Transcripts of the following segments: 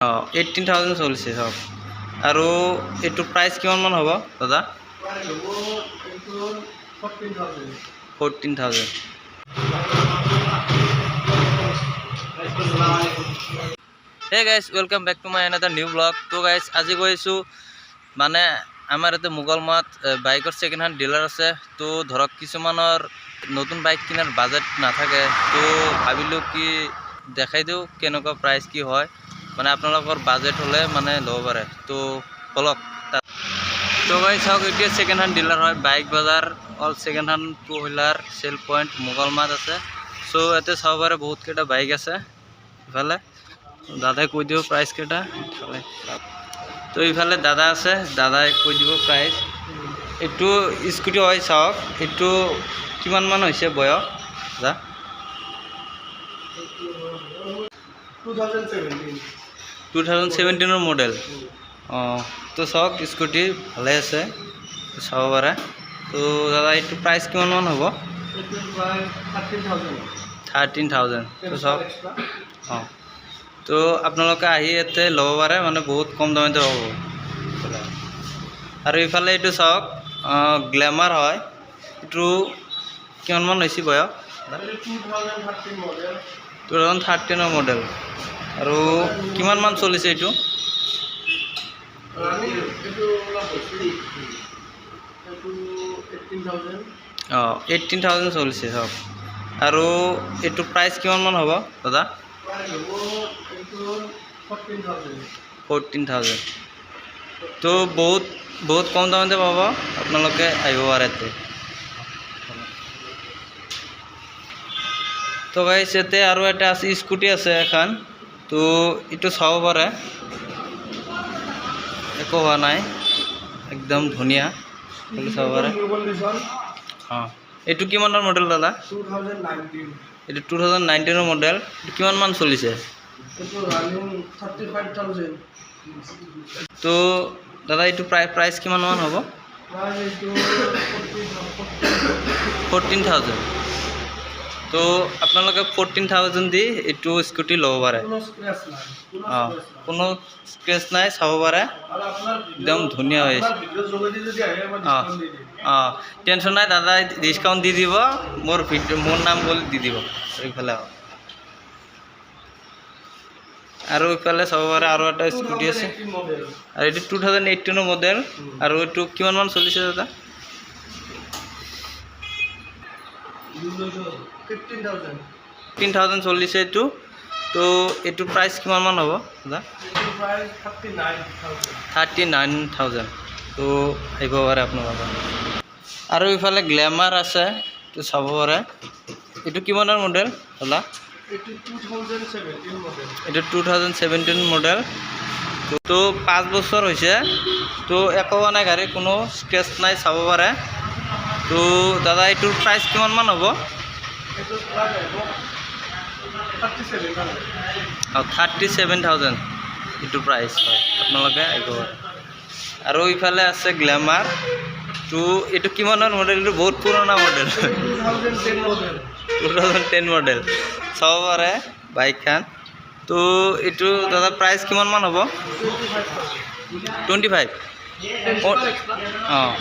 অঁ, 18,000 চলিছে চাওক। আৰু এইটো প্ৰাইচ কিমানমান হ'ব দাদা? প্ৰাইচ হ'ব এইটো 14,000। 14,000। Hey guys, welcome back to my another new vlog. তো গাইজ, আজি গৈ আছোঁ মানে আমাৰ ইয়াতে মোগলমাত বাইকৰ ছেকেণ্ড হেণ্ড ডিলাৰ আছে। তো ধৰক কিছুমানৰ নতুন বাইক কিনাৰ বাজেট নাথাকে, তো ভাবিলোঁ কি দেখাই দিওঁ কেনেকুৱা প্ৰাইচ কি হয়, মানে আপোনালোকৰ বাজেট হ'লে মানে ল'ব পাৰে। তো ব'লক তাত। তো গাইজ চাওক, এতিয়া ছেকেণ্ড হেণ্ড ডিলাৰ হয়, বাইক বজাৰ, all second hand two wheeler sale point মোগলমাত আছে। চ' ইয়াতে চাব পাৰে, বহুতকেইটা বাইক আছে। ইফালে দাদাই কৈ দিব প্ৰাইচ কেইটা। ইফালে তো ইফালে দাদা আছে, দাদাই কৈ দিব প্ৰাইচ। এইটো স্কুটি হয়, চাওক। এইটো কিমান মান হৈছে বয়স দাদা? 2017। 2017ৰ মডেল। অঁ, তো চাওক, স্কুটি ভালে আছে, চাব পাৰে। তো দাদা, এইটো প্ৰাইচ কিমান মান হ'ব? এইটো প্ৰাইচ 13,000। 13,000। তো চাওক, অঁ, তো আপোনালোকে আহি ইয়াতে ল'ব পাৰে, মানে বহুত কম দামতে পাব। আৰু ইফালে এইটো চাওক, গ্লেমাৰ হয়। এইটো কিমান মান হৈছে বয়স? এইটো 2013 মডেল। 2013ৰ মডেল। আৰু কিমান মান চলিছে এইটো? ৰানিং এইটো অলপ হৈছে, এইটো 18,000। অঁ, 18,000 চলিছে চাওক। আৰু এইটো প্ৰাইচ কিমান মান হ'ব দাদা? প্ৰাইচ হ'ব এইটো 14,000। 14,000। তো বহুত বহুত কম দামতে পাব, আপোনালোকে আহিব পাৰে ইয়াতে। তো গাইছ, ইয়াতে আৰু এটা আছে, স্কুটি আছে এখন। তো এইটো চাব পাৰে, একো হোৱা নাই, একদম ধুনীয়া। এইটো চাব পাৰে। New condition. অঁ, এইটো কিমানৰ মডেল দাদা? 2019। এইটো 2019ৰ মডেল। এইটো কিমান মান চলিছে? এইটো ৰানিং 35,000। তো দাদা, এইটো প্ৰাইচ কিমান মান হ'ব? প্ৰাইচ এইটো 14। 14,000। তো আপোনালোকে 14,000 দি এইটো স্কুটি ল'ব পাৰে। কোনো স্ক্ৰেচ নাই, কোনো অঁ। স্ক্ৰেচ নাই। কোনো স্ক্ৰেচ নাই, চাব পাৰে। আৰু আপোনাৰ একদম ধুনীয়া হৈ আছে। আপোনাৰ ভিডিঅ'ৰ যোগেদি যদি আহে, মই ডিছকাউণ্ট দি দিম। অঁ, টেনশ্যন নাই, দাদাই ডিছকাউণ্ট দি দিব। মোৰ ভিডিঅ', মোৰ নাম ক'লে দি দিব। আৰু ইফালে আহক। আৰু ইফালে চাব পাৰে, আৰু এটা স্কুটি আছে। 2018 মডেল। আৰু এইটো 2018ৰ মডেল। আৰু এইটো কিমান মান চলিছে দাদা? 15,000। 15,000 চলিছে এইটো। তো এইটো প্ৰাইচ কিমান মান হ'ব দাদা? এইটো প্ৰাইচ 39,000। 39,000। তো আহিব পাৰে আপোনালোকে। আৰু ইফালে গ্লেমাৰ আছে, তো চাব পাৰে। এইটো কিমানৰ মডেল দাদা? এইটো 2017 মডেল। এইটো 2017 মডেল। তো 5 বছৰ হৈছে। তো একো হোৱা নাই গাড়ী, কোনো স্ক্ৰেচ নাই, চাব পাৰে। তো দাদা, এইটোৰ প্ৰাইচ কিমান মান হ'ব? এইটো প্ৰাইচ আহিব 37,000। অঁ, 37,000 এইটো প্ৰাইচ হয়, আপোনালোকে আহিব পাৰে। আৰু ইফালে আছে গ্লেমাৰ। তো এইটো কিমানৰ মডেল? এইটো বহুত পুৰণা মডেল। 2010 মডেল। 2010 মডেল, চাব পাৰে বাইকখন। তো এইটো দাদা, প্ৰাইচ কিমান মান হ'ব? 25,000। 25। অঁ,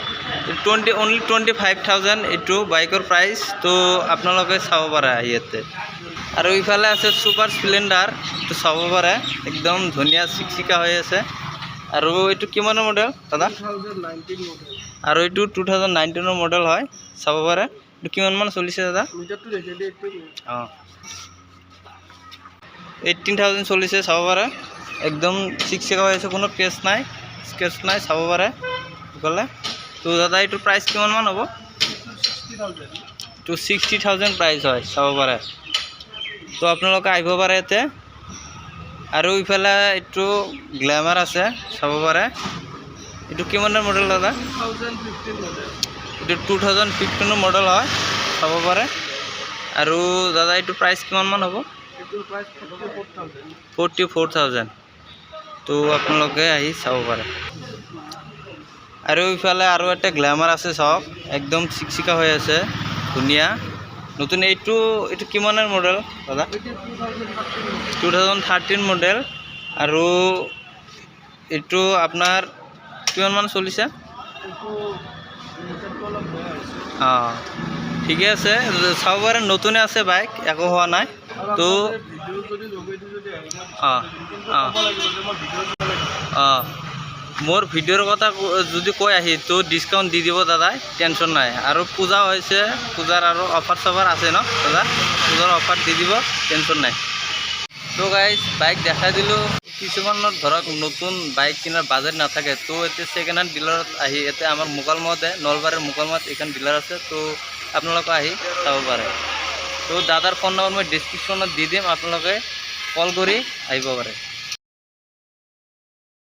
only 25,000 এইটো বাইকৰ প্ৰাইচ। তো আপোনালোকে চাব পাৰে ইয়াতে। আৰু ইফালে আছে ছুপাৰ স্প্লেণ্ডাৰ, এইটো চাব পাৰে, একদম ধুনীয়া চিকচিকা হৈ আছে। আৰু এইটো কিমানৰ মডেল দাদা? 2019 মডেল। আৰু এইটো 2019ৰ মডেল হয়, চাব পাৰে। এইটো কিমান মান চলিছে দাদা? মিটাৰটো দেখি দিয়ে এইটো। অঁ, 18,000 চলিছে, চাব পাৰে। একদম চিকচিকা হৈ আছে, কোনো কেচ নাই, স্ক্ৰেচ নাই, চাব পাৰে গ'লে। তো দাদা, এইটো প্ৰাইচ কিমান মান হ'ব? 60,000। এইটো 60,000 প্ৰাইচ হয়, চাব পাৰে। তো আপোনালোকে আহিব পাৰে ইয়াতে। আৰু ইফালে এইটো গ্লেমাৰ আছে, চাব পাৰে। এইটো কিমানৰ মডেল দাদা? 2015 মডেল। এইটো 2015ৰ মডেল হয়, চাব পাৰে। আৰু দাদা, এইটো প্ৰাইচ কিমান মান হ'ব? এইটোৰ প্ৰাইচ 44,000। 44,000। তো আপোনালোকে আহি চাব পাৰে। আৰু ইফালে আৰু এটা গ্লেমাৰ আছে, চাওক, একদম চিকচিকা হৈ আছে, ধুনীয়া নতুন। এইটো কিমানৰ মডেল দাদা? এইটো 2013 মডেল। 2013 মডেল। আৰু এইটো আপোনাৰ কিমান মান চলিছে? এইটো মিটাৰটো অলপ বেয়া হৈছে। অঁ, ঠিকে আছে, চাব পাৰে, নতুনে আছে বাইক, একো হোৱা নাই। আৰু তো আপোনালোকে ভিডিঅ' যদি যোগেদি যদি আহে, মই discount দি দিম। কিন্তু ক'ব লাগিব যে মই ভিডিঅ' দিব লাগিব। অঁ, মোৰ ভিডিঅ'ৰ কথা যদি কৈ আহি তো ডিছকাউণ্ট দি দিব দাদাই, টেনশ্যন নাই। আৰু পূজা হৈছে, পূজাৰ আৰু অফাৰ চফাৰ আছে ন দাদা? পূজাৰ অফাৰ দি দিব, টেনশ্যন নাই। তো গাইজ, বাইক দেখাই দিলোঁ। কিছুমানৰ ধৰক নতুন বাইক কিনাৰ বাজেট নাথাকে, তো এতিয়া ছেকেণ্ড হেণ্ড ডিলাৰত আহি, ইয়াতে আমাৰ মোকালমোৱাতে, নলবাৰীৰ মোকালমোৱাত এইখন ডিলাৰ আছে, তো আপোনালোকে আহি চাব পাৰে। তো দাদাৰ ফোন নম্বৰ মই ডিছক্ৰিপশ্যনত দি দিম, আপোনালোকে কল কৰি আহিব পাৰে।